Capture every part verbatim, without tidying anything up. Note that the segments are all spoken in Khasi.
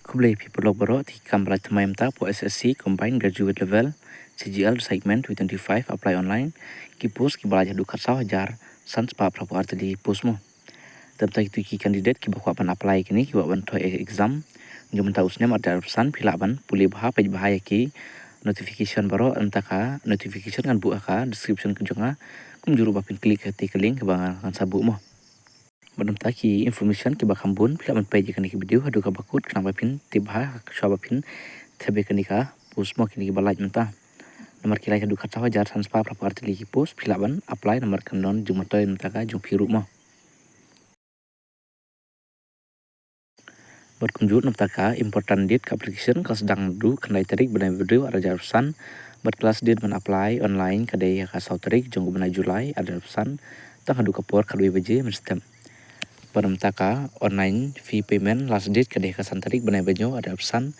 Khublei phi paralok baroh, te ki kam ba lait thymmai mynta hapoh S S C Combined Graduate Level, C G L Segment two twenty-five, apply online. Ki post kiba lait haduh khatsaw hajar san spah phraphra artylli ki post mo. Te mynta kito ki candidate kiba kwah ban apply kine, kiba kwah ban thoh exam jong mynta u snem arhajar arphew san, phi lah ban pule bha, peit bha ïa ki notification baroh. Mynta ka notification ngan buh ha ka description ka jong nga, kumjuh ruh ba phin click ha kata ka link kaba ngan sa buh mo. Bad mynta ki information kiba kham bun, phi lah ban peit ïa kane ka video haduh kaba kut khnang ba phin tip bha shuwa ba phin thep ïa kane ka post mo, kine kiba lait mynta. Namar ki lait haduh khatsaw hajar san spah phraphra artylli ki post, phi lah ban apply namar kan don jingmyntoi mynta ka jong phi ruh mo. Bad kumjuh na bynta ka important date ka application, ka la sdang naduh khyndai tarik bnai ba hynriew arhajar arphew san. Bad ka last date ban apply online ka dei ha ka saw tarik jong u bnai July arhajar arphew san, tang haduh ka por khatwei baje mynstep. Bad na bynta ka online fee payment, last date ka dei ha ka san tarik bnai ba hynñiew arhajar arphew san.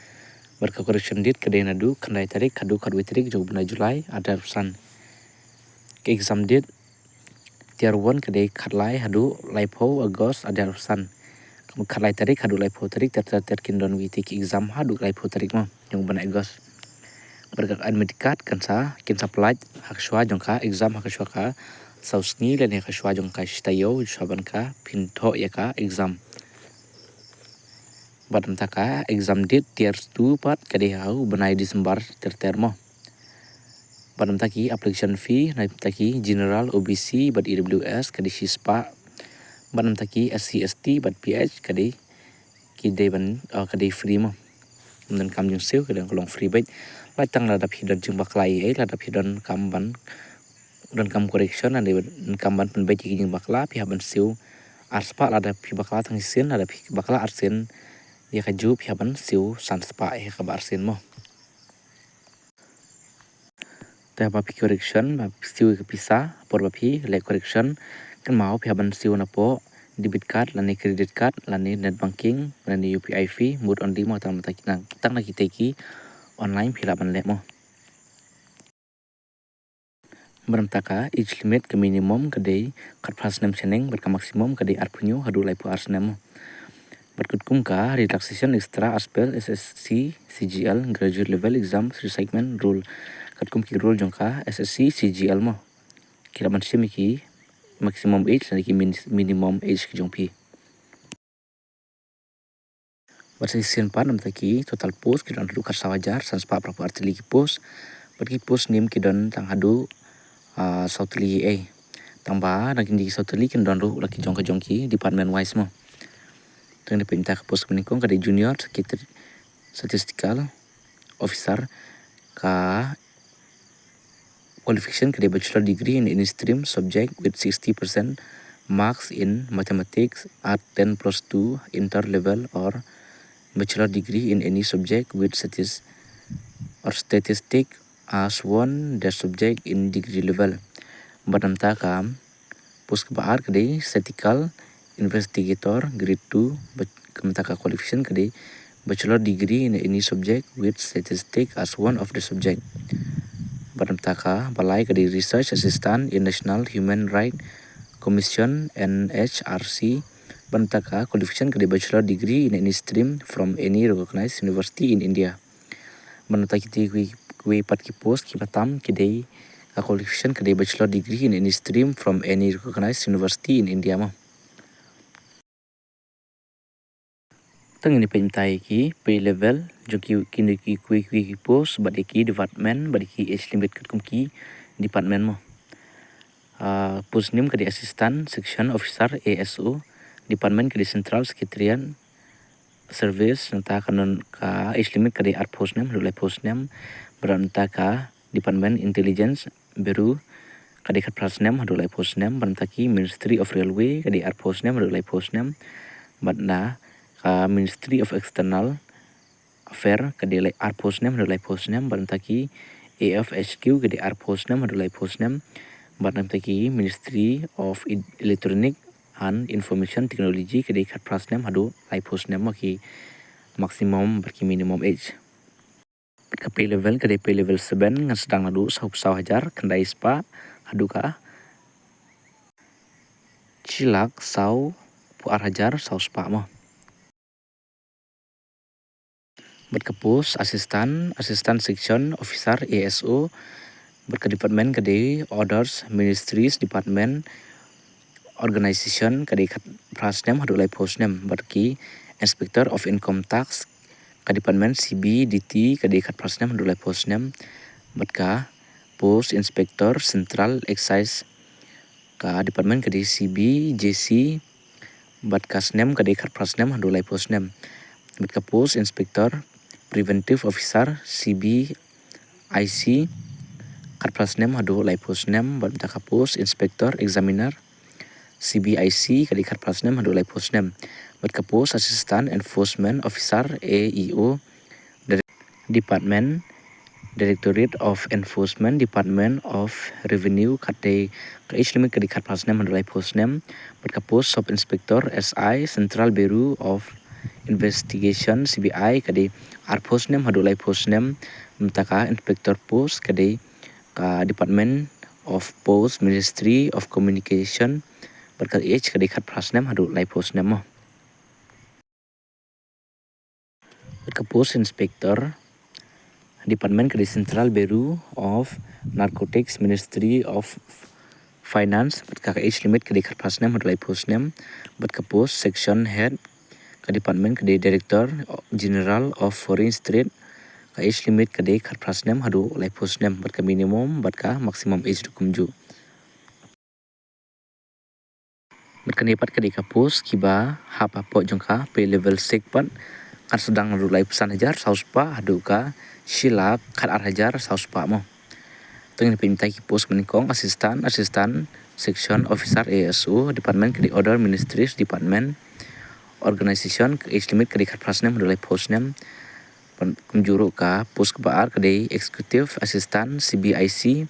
Bad ka correction date ka dei naduh khyndai tarik haduh khatwei tarik jong u bnai July arhajar arphew san. Ka exam date tiar one ka dei khatlai haduh laiphew August arhajar arphew san. Khatlai tarik haduh laiphew tarik, ter ter ter kin don wi te ki exam haduh laiphew tarik mo jong u bnai August. Bad ka admit card kan sa, kin sa pynlait ha ka shuwa jong ka exam, ha ka shuwa ka saw sngi lane ha ka shuwa jong ka shi taïew shuwa ban ka phin thoh ïa ka exam. Bad na bynta ka exam date tiar two pat ka dei ha u bnai December ter ter mo. Bad na bynta ki application fee, na bynta ki general, O B C bad E W S ka dei shispah. Bad na bynta ki S C, S T bad P H ka dei, ki dei ban, ah, ka dei free mo. Ym donkam jingsiew, ka dei ka long free beit. Lait tang lada phi don jingbakla ei ei, lada phi donkam ban, donkam correction, lada donkam ban pynbeit ïa ki jingbakla, phi hap ban siew arspah. Lada phi bakla tang shisien, lada phi bakla arsien ïa kajuh, phi hap ban siew sanspah ïa kaba arsien mo. Te haba phi correction, ba phi siew ïa ka pisa, por ba phi leh correction, kynmaw phi hap ban siew napoh debit card lane credit card lane net banking lane U P I fee, mode only mo, tang na kita ki, tang na kita ki online phi lah ban leh mo. Bad na bynta ka age limit, ka minimum ka dei khatphra snem shaneng, bad ka maximum ka dei arphew hynñiew haduh laiphew ar snem mo. Bad katkum ka relaxation extra as per S S C C G L graduate level exam segment rule. Katkum ki rule jong ka S S C C G L mo, ki lah ban shim ïa ki maximum age lane ki min-, minimum age ki jong phi. Bad sa shisien pat na bynta ki total post, ki don haduh khatsaw hajar san spah phraphra artylli ki post. Bad ki post nim ki don tang haduh, ah, saw tylli ei. Tang ba na kine ki saw tylli kin don ruh la ki jong ka jong ki department wise mo. Te ngin ïa peit mynta ka post kaba nyngkong ka dei junior secretary statistical officer, ka qualification ka dei bachelor degree in any stream subject with sixty percent marks in mathematics at ten plus two inter level, or bachelor degree in any subject with statis-, or statistic as one the subject in degree level. Bad na bynta ka post kaba ar ka dei statistical investigator grade two, ba-, ka bynta ka qualification ka dei bachelor degree in any subject with statistic as one of the subject. Bad na bynta kaba lai ka dei research assistant in National Human Rights Commission, N H R C. Bad na bynta ka qualification ka dei bachelor degree in any stream from any recognized university in India. Bad na bynta kita kiwei, kiwei pat ki post kiba tam ki dei, ka qualification ka dei bachelor degree in any stream from any recognized university in India mo. Te ngin ïa peit mynta ïa ki pay level jong ki, kine ki kiwei kiwei ki post bad ïa ki department bad ïa ki age limit katkum ki department mo. Ah, post nim ka dei assistant section officer, A S O, department ka dei central secretariat service. Na bynta ka non ka age limit ka dei arphew snem haduh laiphew snem. Bad na bynta ka department intelligence bureau ka dei khatphra snem haduh laiphew snem. Bad na bynta ki Ministry of Railway ka dei arphew snem haduh laiphew snem. Bad na ka Ministry of External Affair ka dei lai arphew snem haduh laiphew snem. Bad na bynta ki A F H Q ka dei arphew snem haduh laiphew snem. Bad na bynta ki Ministry of Ed-, Electronic and Information Technology ka dei khatphra snem haduh laiphew snem mo, ki maximum bad ki minimum age. Ka pay level ka dei pay level seven, ngan sdang naduh saw, saw hajar khyndai spah haduh ka shi lak saw phew ar hajar saw spah mo. Bad ka post assistant, assistant section officer A S O. Bad ka department ka dei orders, ministries, department, organization, ka dei khatphra snem haduh laiphew snem. Bad ki inspector of income tax, ka department C B D T, ka dei khatphra snem haduh laiphew snem. Bad ka post inspector central excise, ka department ka dei C B J C, bad ka snem ka dei khatphra snem haduh laiphew snem. Bad ka post inspector preventive officer C B I C, khatphra snem haduh laiphew snem. Bad ka post inspector examiner C B I C ka dei khatphra snem haduh laiphew snem. Bad ka post assistant enforcement officer A E O, Department, Directorate of Enforcement, Department of Revenue, ka dei, ka age limit ka dei khatphra snem haduh laiphew snem. Bad ka post sub inspector S I, Central Bureau of Investigation, C B I, ka dei arphew snem haduh laiphew snem. Mynta ka inspector post ka dei ka Department of Post, Ministry of Communication. Bad ka age ka dei khatphra snem haduh laiphew snem mo. Bad ka post inspector department ka dei Central Bureau of Narcotics, Ministry of Finance. Bad ka age limit ka dei khatphra snem haduh laiphew snem. Bad ka post section head ka department ka dei Director General of Foreign Trade. Ka age limit ka dei khatphra snem haduh laiphew snem. Bad ka minimum bad ka maximum age ruh kumjuh. Bad kane pat ka dei ka post kiba hap hapoh jong ka pay level six pat, kan sdang naduh laiphew san hajar saw spah haduh ka shi lak khat ar hajar saw spah mo. Te ngin peit mynta ki post ba nyngkong, assistant, assistant section officer A S O, department ka dei order, ministries, department, organization, ka age limit ka dei khatphra snem haduh laiphew snem. Bad kumjuh ruh ka post kaba ar ka dei executive assistant C B I C,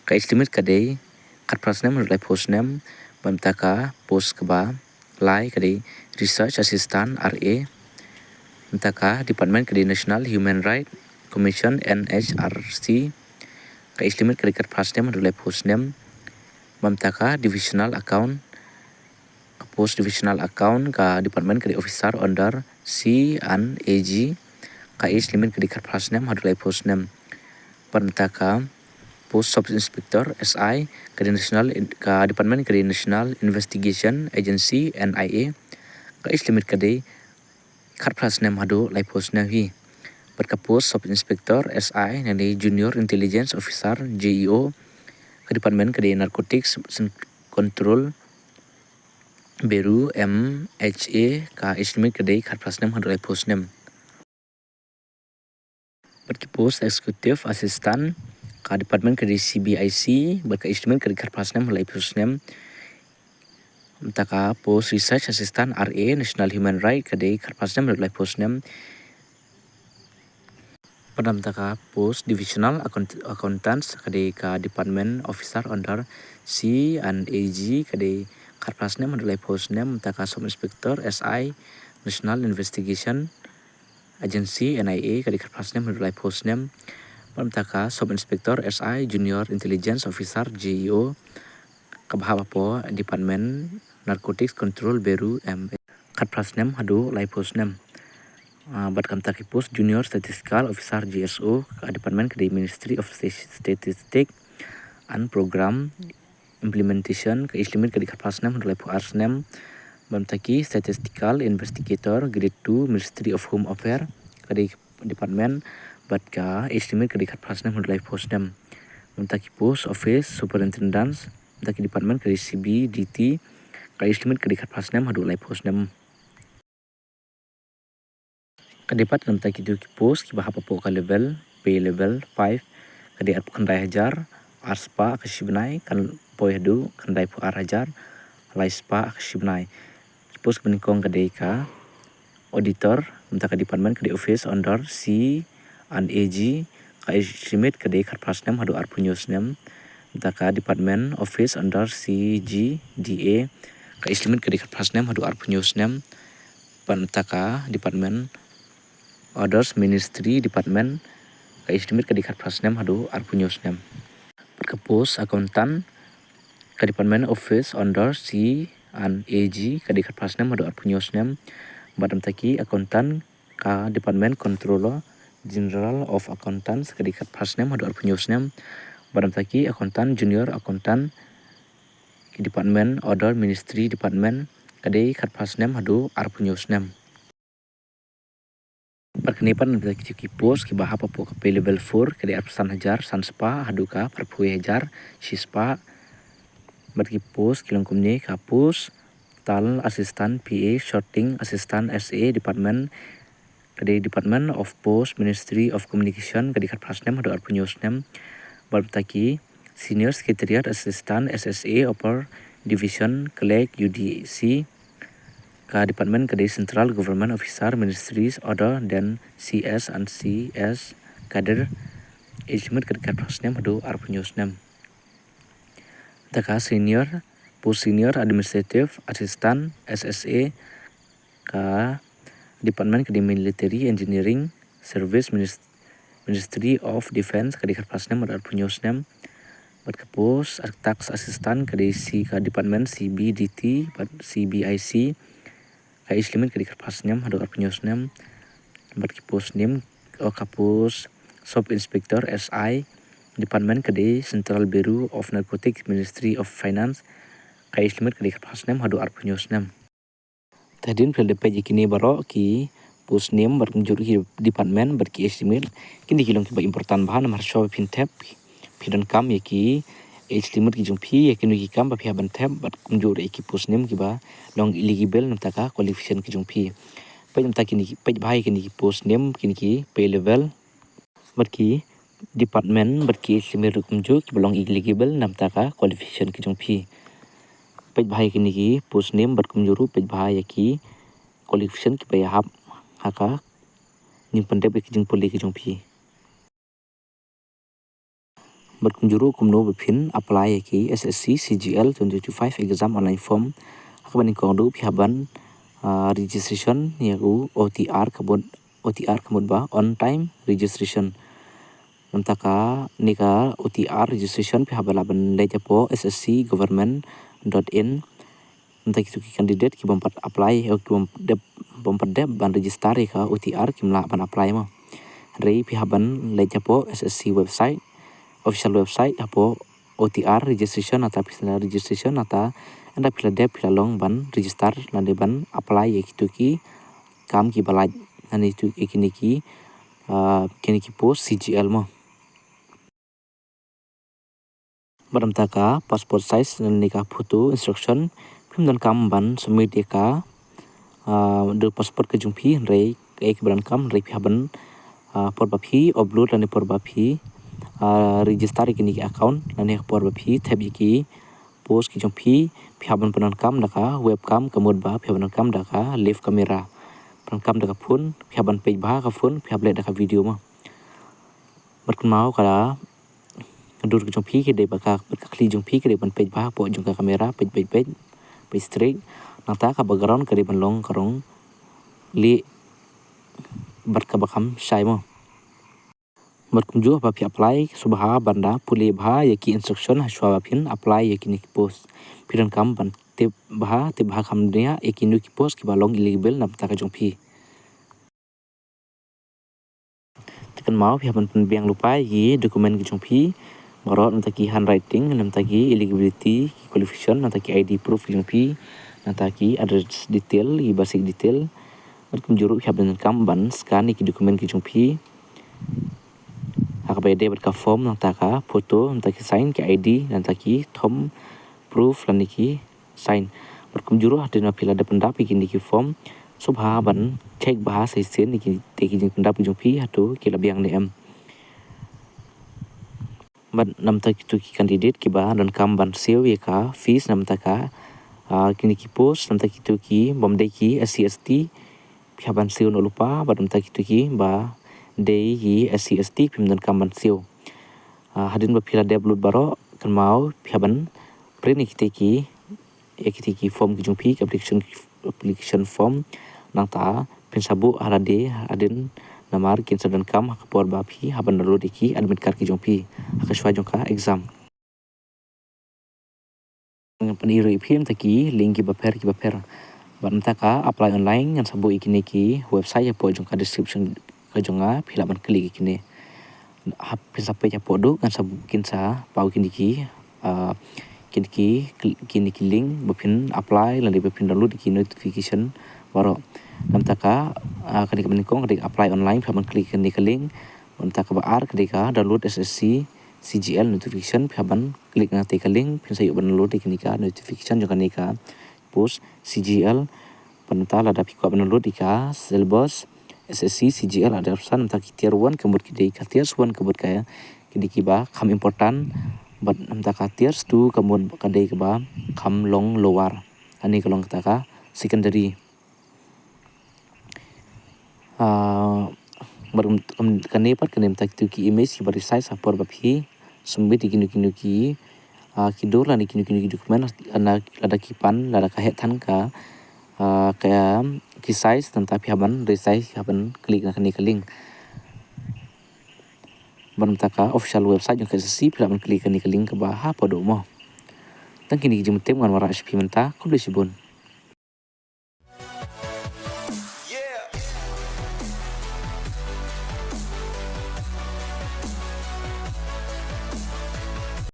ka age limit ka dei khatphra snem haduh laiphew snem. Bad mynta ka post kaba lai ka dei research assistant R A. Mynta ka department ka dei National Human Rights Commission, N H R C. Ka age limit ka dei khatphra snem haduh laiphew snem. Bad mynta ka divisional account, ka post divisional account, ka department ka dei officer under C and A G, ka age limit ka dei khatphra snem haduh laiphew snem. Bad mynta ka post sub inspector S I ka dei national in-, ka department ka dei National Investigation Agency, N I A, ka age limit ka dei khatphra snem haduh laiphew snem hi. Bad ka post sub inspector S I, nane junior intelligence officer, J E O, ka department ka dei Narcotics Control Bureau, M H A, ka age limit ka dei khatphra snem haduh laiphew snem. Bad ki post executive assistant, ka department ka dei C B I C, bad ka age limit ka dei khatphra snem haduh laiphew snem. Mynta ka post research assistant R A, National Human Rights, ka dei khatphra snem haduh laiphew snem. Bad mynta ka post divisional account-, accountants, ka dei ka department officer under C and A G, ka dei khatphra snem haduh laiphew snem. Mynta ka sub inspector S I, National Investigation Agency, N I A, ka dei khatphra snem haduh laiphew snem. Bad mynta ka sub inspector S I, junior intelligence officer, J E O, kaba hap hapoh department Narcotics Control Bureau, M A, khatphra snem haduh laiphew snem. Ah, bad kumta ki post junior statistical officer, J S O, ka department ka dei Ministry of Sta-, Statistics and Program Implementation, ka age limit ka dei khatphra snem haduh laiphew ar snem. Bad mynta ki statistical investigator grade two, Ministry of Home Affairs, ka dei department, bad ka age limit ka dei khatphra snem haduh laiphew snem. Mynta ki post office superintendent, mynta ki department ka dei C B D T, ka age limit ka dei khatphra snem haduh laiphew snem. Ka dei pat namta kito ki post kiba hap hapoh ka level, pay level five, ka dei arphew khyndai hajar ar spah ka shi bnai, kan poi haduh khyndaiphew ar hajar lai spah ka shi bnai. Ki post kaba nyngkong ka dei ka auditor, namta ka department ka dei office under C and A G, ka age limit ka dei khatphra snem haduh arphew hynñiew snem. Namta ka department office under C G D A, ka age limit ka dei khatphra snem haduh arphew hynñiew snem. Bad mynta ka department orders, ministry, department, ka age limit ka dei khatphra snem haduh arphew hynñiew snem. Bad ka post accountant, ka department office under C and A G, ka dei khatphra snem haduh arphew hynñiew snem. Bad mynta ki accountant Ka Department Controller General of Accounts ka dei khatphra snem haduh arphew hynñiew snem. Bad namta ki Accountant, Junior Accountant, ki Department Order Ministry Department ka dei khatphra snem haduh arphew hynñiew snem. Bad kane pat namta ki, ki post kiba hap hapoh ka pay level four ka dei arphew san hajar san spah haduh ka arphew hajar shi spah. Bad ki post ki long kumne: ka post Tall Assistant P A, Sorting Assistant S A Department, ka dei Department of Post, Ministry of Communication, ka dei khatphra snem haduh arphew hynñiew snem. Bad namta ki Senior Secretariat Assistant S S A, Upper Division, Clerk, U D C. Ka department ka dei Central Government Officer, Ministries, Order, then C S and C S cadre. Age limit ka dei khatphra snem haduh arphew hynñiew snem. Namta ka senior, post Senior Administrative Assistant S S A, ka department ka dei Military Engineering Service, Minis-, Ministry of Defence, ka dei khatphra snem haduh arphew hynñiew snem. Bad ka post Tax Assistant ka dei C, ka department C B D T bad C B I C. Ka age limit ka dei khatphra snem haduh arphew hynñiew snem. Bad ki post nim, o, ka post Sub Inspector S I Department ka dei Central Bureau of Narcotics, Ministry of Finance. Ka age limit ka dei khatphra snem haduh arphew hynñiew snem. Te hadien phi la dep peit ïa kine baroh ki post nim bad kumjuh ki department bad ki age limit, kine ki long kiba important bha namar shuwa ba phin thep phi donkam ïa ki age limit ki jong phi ïa kino ki kam ba phi hap ban thep bad kumjuh ïa ki post nim kiba long eligible namta ka qualification ki jong phi. Peit namta kine ki, peit bha ïa kine ki post nim, kine ki pay level bad ki department bad ki age limit ruh kumjuh kiba long eligible namta ka qualification ki jong phi. Peit bha ïa kine ki post nim bad kumjuh ruh peit bha ïa ki qualification kiba ïahap ha ka jingpyndep ïa ki jingpule ki jong phi. Bad kumjuh ruh kumno ba phin apply ïa ki S S C C G L twenty twenty-five exam online form. Ha kaba nyngkong ruh phi hap ban, ah, registration ïa u O T R ka mut, O T R ka mut ba on time registration. Namta kane ka O T R registration phi hap ban lah ban leit hapoh S S C government dot in. Namta kito ki candidate ki bym pat apply, eh, ki bym dep, bym pat dep ban register ïa ka O T R kim lah ban apply mo. Hynrei phi hap ban leit hapoh S S C website, official website hapoh O T R registration, nangta phi sa registration, nangta ynda phi la dep phi la long ban register lane ban apply ïa kito ki kam kiba lait lane ïa kine ki, ah, kine ki post C G L mo. Bad namta ka passport size lane ka photo instruction, phim donkam ban submit ïa ka, ah, da passport ka jong phi, hynrei kaei kaba donkam, hynrei phi hap ban, ah, por ba phi upload lane por ba phi, ah, register ïa kine ki account lane por ba phi thep ïa ki post ki jong phi, phi hap ban pyndonkam da ka webcam ka mut ba phi hap ban pyndonkam da ka live camera. Pyndonkam da ka phone, phi hap ban peit bha ka phone, phi hap leh da ka video mo. Bad kynmaw ka dur ka jong phi ka dei ba ka, bad ka khlieh jong phi ka dei ban peit bha hapoh jong ka camera, peit, peit, peit, peit straight. Nangta ka background ka dei ban long ka rong lieh bad kaba kham shai mo. Bad kumjuh haba phi apply, sngewbha ban da pule bha ïa ki instruction ha shuwa ba phin apply ïa kine ki post. Phi donkam ban tip bha, tip bha kham bniah ïa kino ki post kiba long eligible namta ka jong phi. Te kynmaw phi hap ban pynbiang lypa ïa ki document ki jong phi baroh, namta ki handwriting, namta ki eligibility, ki qualification, namta ki I D proof ki jong phi, namta ki address detail, ki basic detail. Bad kumjuh ruh phi hap ban donkam ban scan ïa ki document ki jong phi ha kaba ïadei bad ka form, namta ka photo, namta ki sign, ki I D, namta ki thumb proof lane ki sign. Bad kumjuh ruh hadien ba phi la dep pyndap ïa kine ki form, sngewbha ban check bha sa shisien ïa ki, ïa ki jingpyndap ki jong phi hato ki la biang ne em. Bad namta kito ki candidate kiba donkam ban siew ïa ka fees namta ka, ah, kine ki post, namta kito ki bym dei ki S C S T, phi hap ban siew noh lypa, bad namta kito kiba dei ki S C S T phim donkam ban siew. Ah, hadien ba phi la dep lut baroh, kynmaw phi hap ban print ïa kito ki, ïa kito ki form ki jong phi, ki application, application form, nangta phin sa buh ha lade hadien namar kin sa donkam ha ka por ba phi hap ban download ïa ki admit card ki jong phi ha ka shuwa jong ka exam. Ngan pyni ruh ïa phi namta ki link kiba pher kiba pher. Bad mynta ka apply online, ngan sa buh ïa kine ki website hapoh jong ka description ka jong nga, phi lah ban click ïa kine. Hap phin sa peit hapoh duh, ngan sa buh, kin sa paw kine ki, ah, kine ki, kine ki link ba phin apply lane ba phin download ïa ki notification baroh. Namta ka, ah, kane kaba nyngkong ka dei apply online, phi lah ban click kane ka link. Namta kaba ar ka dei ka download S S C C G L notification, phi lah ban click na kane ka link, phin sa ïoh ban download ïa kane ka notification jong kane ka post C G L. Bad mynta lada phi kwah ban download ïa ka syllabus S S C C G L, ada option, mynta ki tier one ka mut ki dei ka, tier one ka mut ka ïa ki dei kiba kham important. Bad mynta ka tier two ka mut ka dei kaba kham long lower, kane ka long kata ka secondary. Ah, bad kum, kum, kane pat kane mynta kitu ki image kiba resize ha por ba phi submit ïa kino kino ki, ah, ki dur lane kino kino ki document, lada, lada ki pan, lada ka heh than ka, ah, ka, ki size, namta phi hap ban resize, phi hap ban click na kane ka link. Bad mynta ka official website jong ka S S C, phi lah ban click kane ka link kaba hapoh duh mo. Tang kine ki jingtip ngan wanrah sha phi mynta, khublei shibun.